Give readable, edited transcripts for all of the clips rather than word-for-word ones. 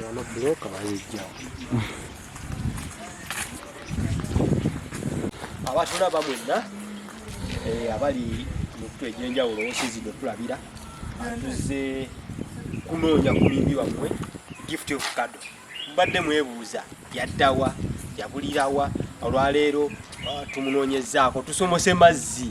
Wano bbulooka bazijjawo. Abatulaba mwenna abali mu kutu egy'enjawulo osinzidde otulabira, tuzze kunoonya ku muyimbi wammwe Gift of Kado. Mbadde mwebuuza yaddawa, yabulirawa. Olwaleero tumunoonyezzaako, tusomose mazzi,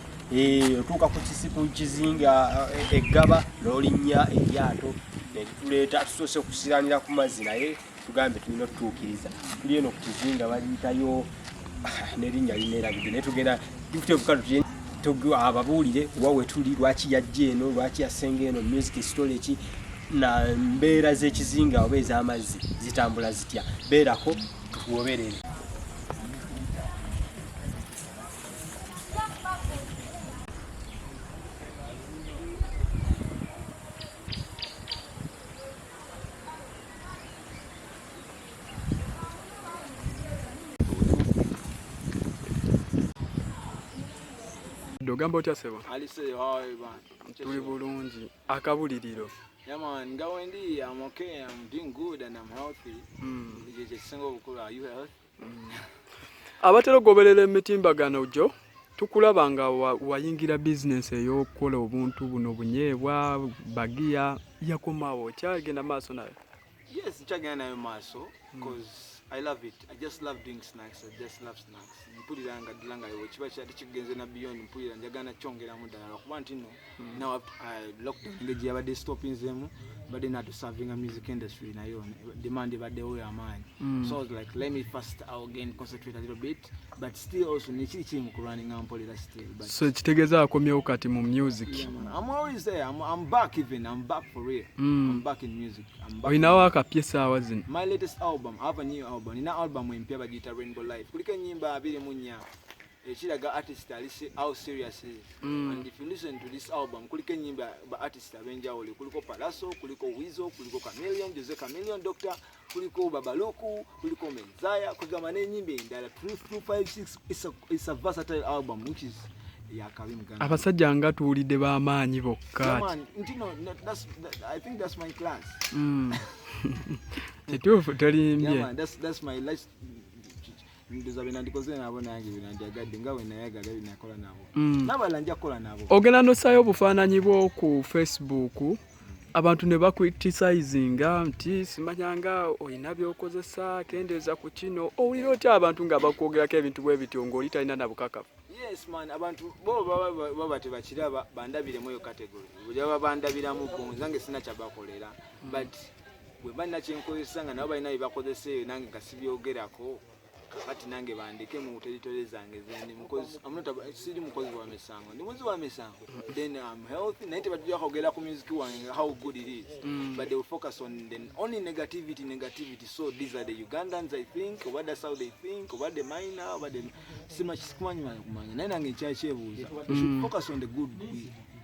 otuuka ku kizinga eggaba n'olinnya eryato netuleeta. Tusoose kusiranira ku mazzi, naye tugambe tulina otutuukiriza. Tuli eno ku kizinga baliyitayo n'erinnya lineerabidde, naye tugenda Gift of Kado ababuulire wa we tuli, lwaki yajja eno, lwaki yasenga eno, music story ki na mbeera z'ekizinga oba ez'amazzi zitambula zitya. Beerako tukugoberere. Ogamba otya sebo? Tuli bulungi. Akabuliriro. Yeah man, nga wendi, I'm okay, I'm doing good and I'm healthy. Ekisinga obukulu, are you healthy? Abatera okugoberera emitimbagano gyo tukulaba nga wayingira bizinesi ey'okukola obuntu buno bunyeebwa bagiya, yakomawo kyagenda maaso nayo? Yes, nkyagenda nayo maaso because I love it. I just love doing snacks. I just love snacks. Mpulira nga ddala nga kiba kyali kigenze na beyond, mpulira njagala kyongeramu ddala lwakuba nti no now lockdown engeri yabadde stoppinzeemu, badde natusavinga music industry nayo demand ebaddewo y'amaanyi. So I was like, let me first again concentrate a little bit, but still also nekiri kiri mu kulwaninga mpulira still, but So kitegeeza akomyewo kati mu music? Yeah, man. I'm always there. I'm back even. I'm back for real. I'm back in music. I'm back. Olinawo akapya essaawa zino? My latest album, I have a new album. Nina album empya bagiyita Rainbow Life. Kuliko ennyimba 24. Ekiraga artist ali how serious is. And if you listen to this album, kuliko ennyimba ba artist ab'enjawulo. Kuliko Palaso, kuliko Weasel, kuliko Chameleon, Jose Chameleon Doctor, kuliko Babaluku, kuliko Mezaya, kugamba n'ennyimba endala 3 2 5 6. It's a versatile album which is yakabi muganda. Abasajja nga tuwulidde b'amaanyi bokka. Yeah, man, nti no, I think that's my class. Kituufu, tolimbye. Yeah, man, that's my life. Ndoza bye nandikoze nabo nange bye nandyagadde nga bwe nayagala bye nakola nabo. N'abalala nja kukola nabo. Ogenda n'ossaayo obufaananyi bwo ku Facebook, abantu ne bacriticinga nti simanyanga olina by'okozesa, kendeeza ku kino. Owulira otya abantu nga bakwogerako ebintu bwe bityo ng'oli talina na bukakafu? Yes man, abantu bo baba tebakiraba, bandabiremu eyo category. Buli baba bandabiramu bo, nzange sina kyabakolera. But bwe mba nina kyenkozesa nga nabo balina bye bakozesa eyo nange nga sibyogerako, kakati nange bandeke mu territory zange zendi mukozi. I'm not a, siri mukozi wa misango, ndi muzi wa misango. Then I'm healthy, naye tebajja kwogera ku music wange how good it is, but they will focus on the only negativity, negativity. So these are the Ugandans, I think, oba that's how they think, oba the minor, oba the sima sikumanyi kumanya, naye nange nkyakyebuuza. We should focus on the good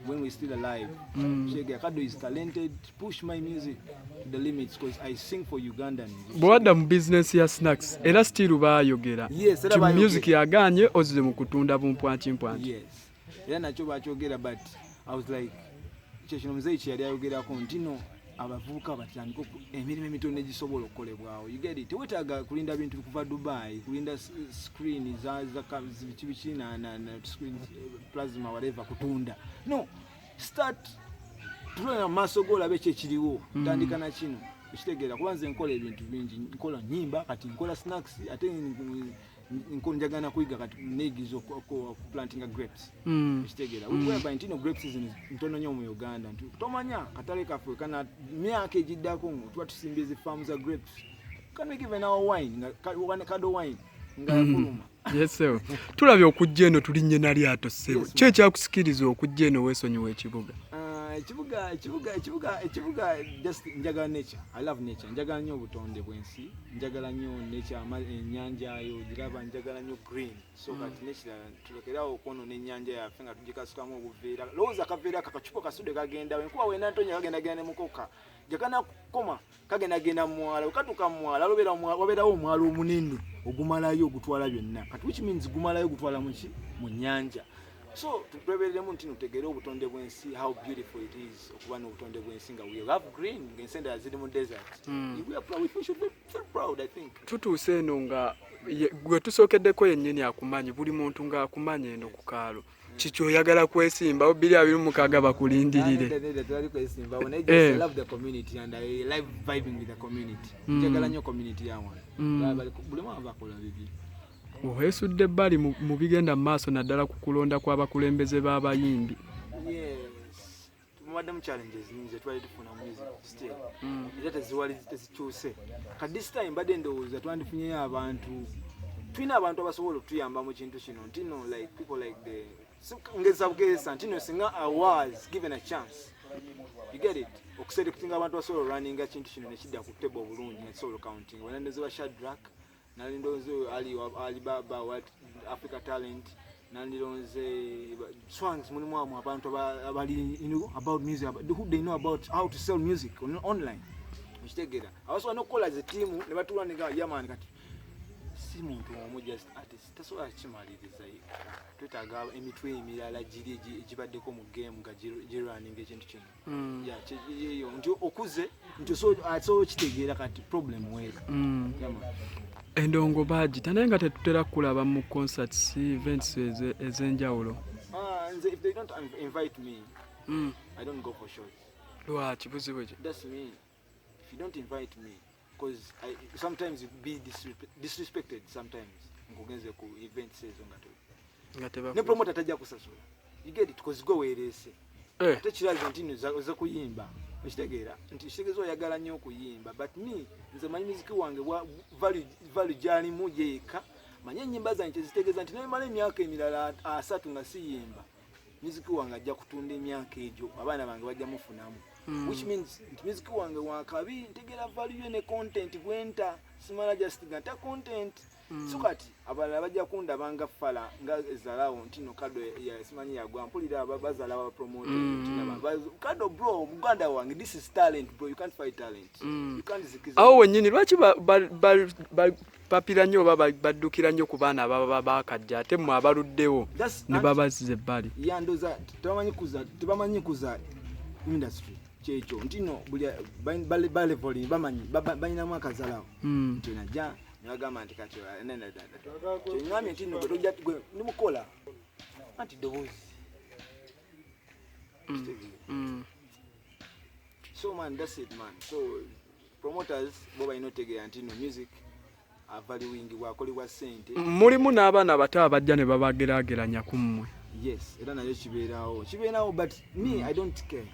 when we're still alive. Shege Kado is talented. Push my music to the limits because I sing for Ugandans. Bwe wadda mu bizinesi ya snacks era still baayogera? Yes, era ti baayogera. Music yagaanye, ozze mu kutunda bumpwankimpwanki. Yes, era nakyo bakyogera, but I was like, kyekino muzeeyi kye yali ayogerako nti no abavubuka batandike emirimu emitono egisobola okukolebwawo. You get it? Tewetaaga kulinda bintu kuva Dubai, kulinda screen za biki biki na screen, plasma, whatever, kutunda. No, start tulona mu maaso go olabe ki ekiriwo. Tandika na kino ekitegeera, kuba nze nkola ebintu bingi, nkola nyimba, kati nkola snacks, ate njagala kuyiga, kati neegiza okuplantinga grapes. Ekitegeera, whereby nti no grape season ntono nnyo mu Uganda, nti tomanya katale kaffe kana myaka egiddako tuba tusimbye zi farm za grapes. Can we give our wine nga kado wine nga yafuluma? Yes sebo, tulabye okujja eno tulinnye na lyato ssebo. Yes, ki ekyakusikiriza okujja eno weesonyiwa ekibuga? Ah, ekibuga just njagala nature. I love nature. Njagala nnyo obutonde bw'ensi, njagala nnyo nature, ennyanja yo giraba, njagala nnyo green. So kati nekirala, tulekerawo okwonoona ennyanja yaffe nga tugikasukamu obuveera. Lowooza akaveera ako akacupa kasudde kagendawo, enkuba wena ntonya kagendagenda ne mukoka jakana kukoma kagendagenda mu mwala. Wekatuuka mu mwala wabeerawo omwala omunene ogumalayo ogutwala byonna. Kati which means gumalayo gutwala muki? Mu nnyanja. So twebereremu nti tutegeere obutonde bw'ensi, how beautiful it is okuba n'obutonde bw'ensi nga we have green, ng'ensi endala ziri mu desert. We are proud, we should be feel proud, I think. Tutuuse eno nga gwe tusookeddeko yennyini akumanyi, buli muntu ng'akumanyi eno ku kaalo. Kiki oyagala kwesimbawo 2026 bakulindirire? Nedda, nedda, tewali kwesimbawo, naye just I love the community and I like vibing with the community. Njagala nnyo community ya wano. Buli omu abakola bibi. Oweesudde ebbali mu bigenda mu maaso, naddala ku kulonda kw'abakulembeze b'abayimbi. Yes, mubaddemu challenges nyingi zetwali tufuna mu music still, era teziwali tezikyuse. Kati this time mbadde ndowooza twandifunyeyo abantu, tulina abantu abasobola okutuyamba mu kintu kino, nti no, like people like the ngeza bugezesa nti no, singa I was given a chance, you get it, okuselectinga abantu abasobola olwaninga kintu kino nekidda ku table obulungi, nekisobola counting, wanandoze wa Shadrack, nalindonze Ali Alibaba wa Africa Talent, nandironze Swangs, mulimu amwe abantu abali about music, who they know about how to sell music online, okitegeera, abasobola n'okukola ze tiimu ne batuula ne gamba, "Yaman, kati si muntu omu, just artist tasobola kimaliriza yekka, twetaaga emitwe emirala giri egibaddeko mu game nga girunninga ekintu kino." Yeah, yeyo nti okuze nti asobola okitegeera kati problem weeri. Yeah, man. Endongo baagita, naye nga tetutera kulaba mu concerts, events ez'enjawulo. Ah, nze if they don't invite me, I don't go for shows. Lwaki? Buzibu ki? That's me. If you don't invite me, because I sometimes you be disrespected sometimes, ngogenze ku events ezo nga nga ne promoter tajja kusasula, you get it, because gwe weereese. Ate kiraze nti nno oza kuyimba, okitegeera nti kitegeeza oyagala nnyo okuyimba, but me nze manyi muziki wange value gyalimu yeeka, manyi ennyimba zange kyezitegeeza, nti nemala emyaka emirala 30 nga siyimba, muziki wange ajja kutunda emyaka egyo, abaana bange bajja mufunamu, which means nti muziki wange wakabi, ntegeera value ye ne content bwenta simala just nga nta content. So kati abalala bajja kundaba nga fala nga ezalawo nti no Kado simanyi yagwa, mpulira bazala bapromote. Kado bro, muganda wange, this is talent bro, you can't fight talent. You can't zikiza. Awo wennyini lwaki bapira nnyo oba baddukira nnyo ku baana ababa bakajja, ate mmwe abaluddewo ne babazza ebbali? Yandoza tebamanyi kuza industry, kyekyo nti no buli balevoli bamanyi balinamu akazalawo. Nti najja nebagamba nti kati kyeŋŋambye nti no gwe tojja gwe nimukola anti ddoboozi. Kitegeera? So man, that's it man. So promoters bo balina otegeera nti no music avaluing bwakolebwa ssente. Mulimu n'abaana abato abajja ne babageraageranya ku mmwe. Yes, era nayo kibeerawo, but me, I don't care,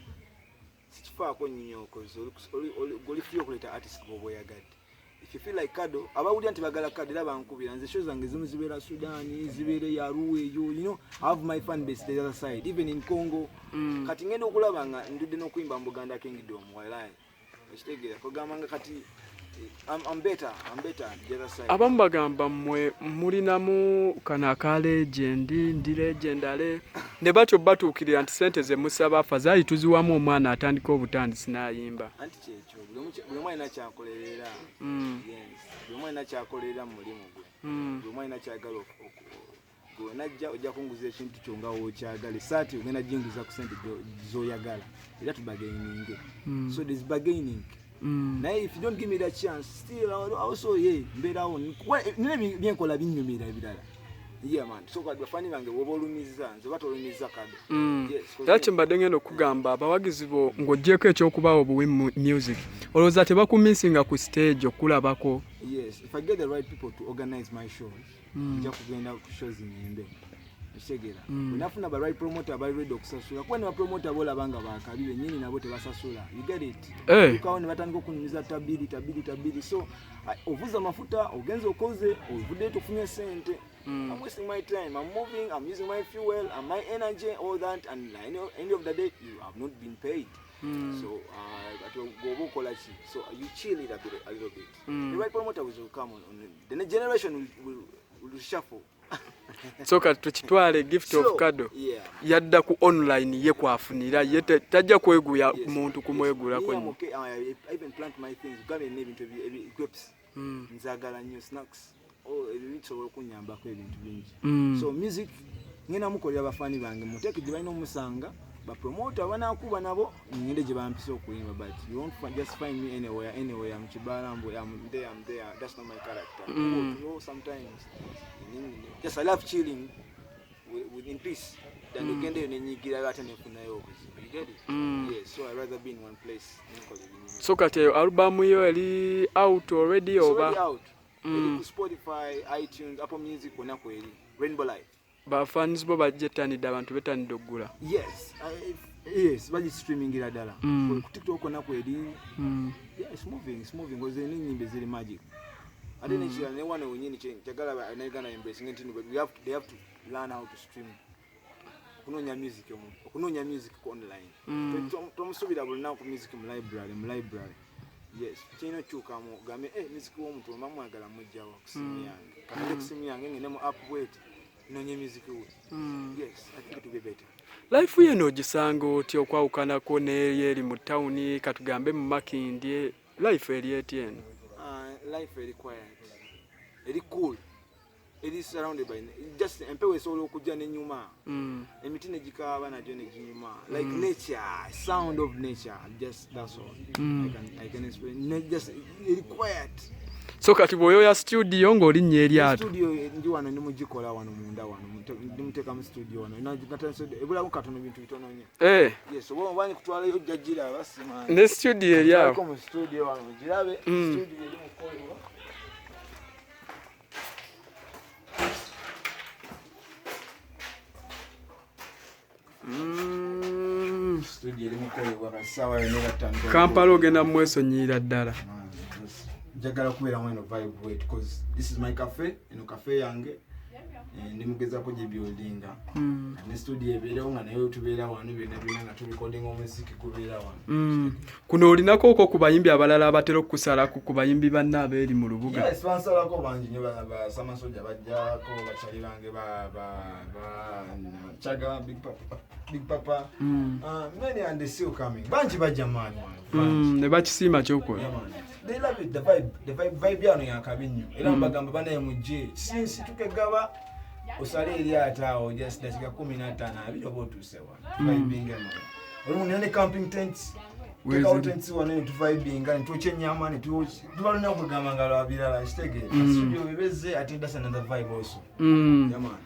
sikifaako nnyo, 'cause oli free okuleeta artist bw'oba oyagadde. If you feel like Kado, abawulira nti bagala Kado, era bankubira. Nze show zange zimu zibeera Sudan, zibeera Yaruwa eyo, I have my fan base the other side, even in Congo. Kati ngenda okulaba nga ndudde n'okuyimba mu Buganda Kingdom, walai, okitegeera, kugamba nga kati I'm better the other side. Abamu bagamba mmwe mulinamu kano aka legend, ndi legendary, ne batyo batuukirira nti sente ze musaba afazaali tuziwamu omwana atandika obutandisi n'ayimba. Anti kyekyo, buli omu alina kyakolerera. Yes, buli omu alina kyakolerera mu mulimu gwe. Buli omu alina kyagala gwe najja ojja kunguza ekintu kyo nga wokyagala, esaati ogenda ginguza ku sente zoyagala, era tubargaininge. So there's bargaining. Naye if you don't give me that chance, still also ye mbeerawo. Kuba, nina byenkola binnyumira ebirala. Yeah man, so kati bafani bange bwoba olumiza nze oba tolumiza Kado. Yes, 'cause Era kyembadde ngenda okugamba, abawagizi bo, ng'oggyeko ekyokubawa obuwi mu music, olowooza tebakumissinga ku stage okulabako? Yes, if I get the right people to organize my shows, nja kugenda ku shows nyimbe, okitegeera? Bwenafuna ba right promoter abali ready okusasula, kuba ne bapromoter bolaba nga bakabi bennyini nabo tebasasula, you get it? Tukawo ne batandika okunyumiza tabiri tabiri tabiri, so ovuza amafuta, ogenza okoze, ovuddeyo tofunye sente. I'm wasting my time, I'm moving, I'm using my fuel and my energy, all that, and at the end of the day you have not been paid. So kati gwoba okola ki? So you chill it a little bit. The right promoter will come on the next generation will shuffle. So kati tukitwale Gift of Slow. Kado Yeah. yadda ku online, ye kwafunira, ye tajja kweguya muntu kumwegulako. Me, I'm nnyo. okay. I even plant my things. Gambye nina ebintu grapes. Nzagala nnyo snacks. Oh, ebyo bisobola okunyambako ebintu bingi. So music Ngenda mukolera bafaani bange, muteeke gye balina omusanga, bapromota banakuba nabo ngende gye bampisa okuyimba, but you won't just find me anywhere, anywhere mu kibaala mbu I'm there, I'm there. That's not my character. You know, sometimes just I love chilling with in peace than ogenda eyo nenyigirayo ate nenfunayo obuzibu. You get it? Yes, so I rather be in one place nenkola ebinyuma. So kati eyo album yo eri out already? It's already Oba out. Eri ku Spotify, iTunes, Apple Music, kwonna kweri. Rainbow Life. Bafans bo bajjetanidde, abantu betanidde okugula? Yes, yes, bagistreamingira ddala. Ku TikTok kwonna kweri. Yeah, it's moving, it's moving. Oze n'ennyimba eziri magic. Ate nekirala ne wano wenyini njagala Bannayuganda embrace nti no, but they have to learn how to stream, okunoonya music okunoonya music ku online. Tomusuubira buli lunaku music mu library, mu library. Yes, kirina okukyukamu, ogambe, "Eh, music w'omuntu oba mwagala mujjawa ku simu yange, kakate ku simu yange ngende mu app bweti noonye music we." Yes, I think it will be better. Life yeno ogisanga otya okwawukanako n'eri eri mu tawuni, katugambe mu Makindye? Life eri etya eno? Life eri quiet, eri cool, eri surrounded by just empewo esobola okujja nenyuma, emiti negikaaba nagyo neginyuma, like nature, sound of nature, just that's all. I can explain. Just eri quiet. So kati bw'oyoya studio ng'olinnya eryato? Studio ndi wano, ndi mugikola wano munda wano, ndimuteeka mu studio wano. Ebulamu katono, bintu bitono nnyo. Yes, oba oba nikutwalayo ojja giraba, simanyi. Ne studio eri awo? Mu studio wano girabe. Studio eri mukolebwa. Studio eri mukolebwa kasaawa yonna batandika. Kampala ogenda mwesonyiira ddala? Njagala kubeeramu eno vibe bwet, cause this is my cafe, eno cafe yange. Eh, ndi mugezako gibuildinga ne studio ebeerewo nga naye tubeera wano byonna byonna nga turecordinga omuziki gubeera wano. Kuno olinako okwo ku bayimbi abalala abatera okukusalako ku bayimbi banna abeeri mu lubuga? Yes, bansalako bangi nnyo, basamasoja bajjako, bakyali bange ba Chaga, Big Papa, Big Papa. Many and they still coming, bangi bajja, man, man, bangi. Ne bakisiima kyokola? Yeah, man. They love it, the vibe, the vibe, vibe yano yakabi nnyo. Era mbagamba banaye mujje. Since tukegaba osale eryato awo just dakika 15 20 oba otuuse wano. Vibing man. Olumu nina ne camping tents. Weziri. Tekawo tents wano ne tuvibinga ne twokya ennyama ne tuba lunaku kugamba nga lwa birala, kitegeera. Studio bebezze ate that's another vibe also. Yeah, man.